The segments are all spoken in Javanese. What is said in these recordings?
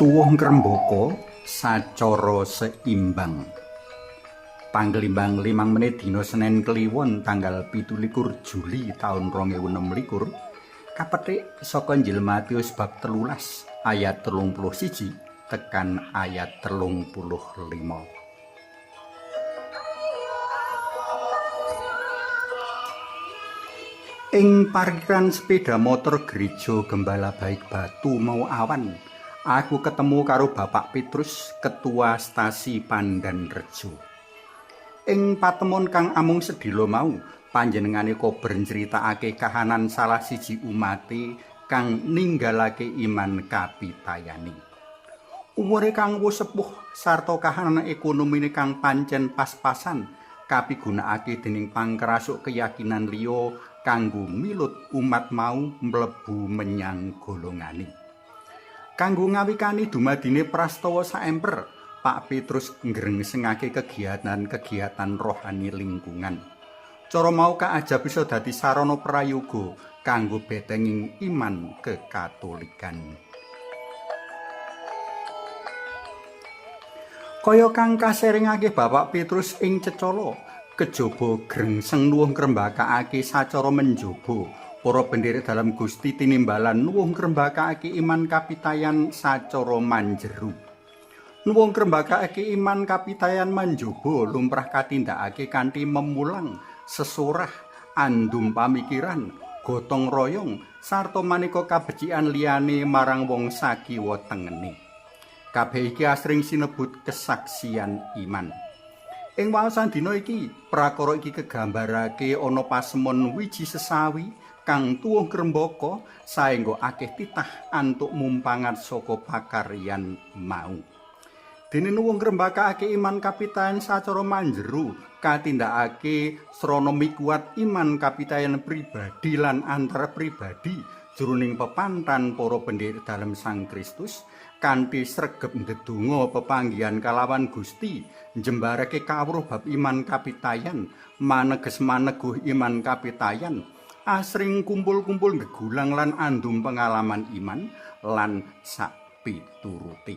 Tuwuh ngrembaka sacara seimbang. Panglimbang 5 menit dina Senen Kliwon tanggal 17 Juli taun 2026 kapetik saka Injil Matius bab 13 ayat 31 tekan ayat 35. Ing parkiran sepeda motor gereja Gembala Baik Batu mau awan, aku ketemu karo Bapak Petrus, ketua stasi Pandanrejo. Ing patemon kang amung sedhela mau, panjenengane kober nyritakake kahanan salah siji umate kang ninggalake iman kapitayane. Umure kang wis sepuh sarta kahanan ekonomine kang pancen pas-pasan kapigunakake dening pangkrasuk keyakinan liya kanggo milut umat mau mlebu menyang golongane. Kanggo ngawikani dumadine prastawa saemper, Pak Petrus ngrengsengake kegiatan-kegiatan rohani lingkungan. Cara mau kaajab bisa dadi sarana prayoga kanggo betenging iman kekatolikan. Kaya kang kaseringake Bapak Petrus ing cecala, kejaba grengseng nuwuh ngrembakakake sacara menjaba, para penderek dalem Gusti tinimbalan nuwuh ngrembakakake iman kapitayan sacara manjeru. Nuwuh ngrembakakake iman kapitayan manjaba lumrah katindakake kanthi memulang, sesorah, andum pamikiran, gotong royong, sarta maneka kabecikan liyane marang wong sakiwa tengene. Kabeh iki asring sinebut kesaksian iman. Ing waosan dina iki, prakara iki kegambarake ana pasemon wiji sesawi kang tuwuh ngrembaka saengga akeh titah antuk mumpangat saka pakaryan mau. Dene nuwuh ngrembakake iman kapitayan sacara manjeru katindakake srana mikuwat iman kapitayan pribadi lan antar pribadi jroning pepantan para penderek dalem Sang Kristus kanthi sregep ndedonga pepanggihan kalawan Gusti njembarake kawruh bab iman kapitayan, maneges maneguh iman kapitayan, asring kumpul-kumpul gegulang lan andum pengalaman iman lan sakpiturute.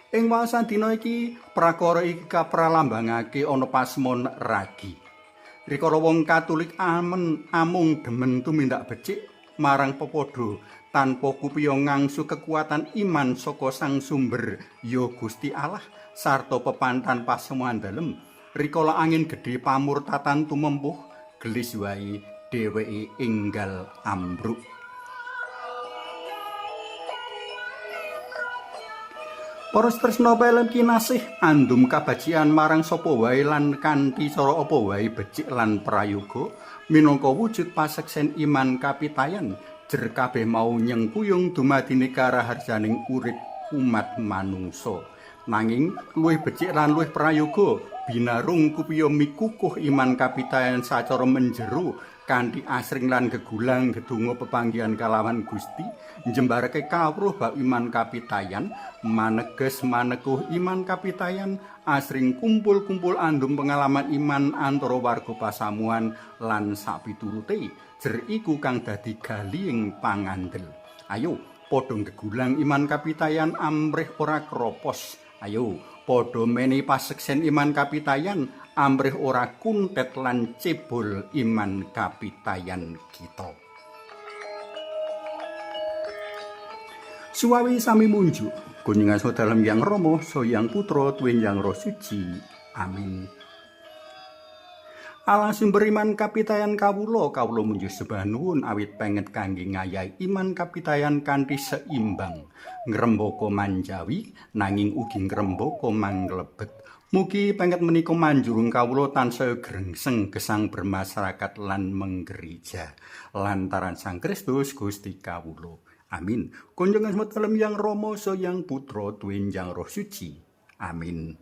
Ing waosan dina iki, prakara iki kapralambangake ana pasemon ragi. Rikala wong Katolik amen amung demen tumindak becik marang pepadha tanpa kupiya ngangsu kekuatan iman saka sang sumber ya Gusti Allah sarta pepantan pasemuan dalem, rikala angin gedhe pamurtatan tumempuh, gelis wae dheweke enggal ambruk. Para tresna pelem kinasih andum kabajian marang sapa wae lan kanthi cara apa wae becik lan prayoga minangka wujud paseksen iman kapitayan jer kabeh mau nyengkuyung dumadine karaharjaning urip umat manungsa. Nanging luwih becik lan luwih prayoga binarung kupiya mikukuh iman kapitayan sacara menjeru kanthi asring lan gegulang gedonga pepanggihan kalawan Gusti njembarake kawruh bab iman kapitayan, maneges maneguh iman kapitayan, asring kumpul-kumpul andum pengalaman iman antara warga pasamuan lan sapiturute jer iku kang dadi galihing pangandel. Ayo padha gegulang iman kapitayan amrih ora kropos. Ayo padha menehi paseksen iman kapitayan amrih ora kuntet lan cebol iman kapitayan kita. Suwawi sami munjuk, kunjungan dalem Yang Rama, Yang Putra, tuwin Yang Roh Suci. Amin. Allah sumber iman kapitayan kawula, kawula munjuk sembah nuwun awit penget kangge ngayahi iman kapitayan kanthi seimbang, ngrembaka manjawi nanging ugi ngrembaka manglebet. Mugi penget menika manjurung kawula tansaya grengseng gesang bermasyarakat lan menggereja lantaran Sang Kristus Gusti kawula. Amin. Kunjungan dalem Yang Rama, Yang Putra, tuwin Yang Roh Suci. Amin.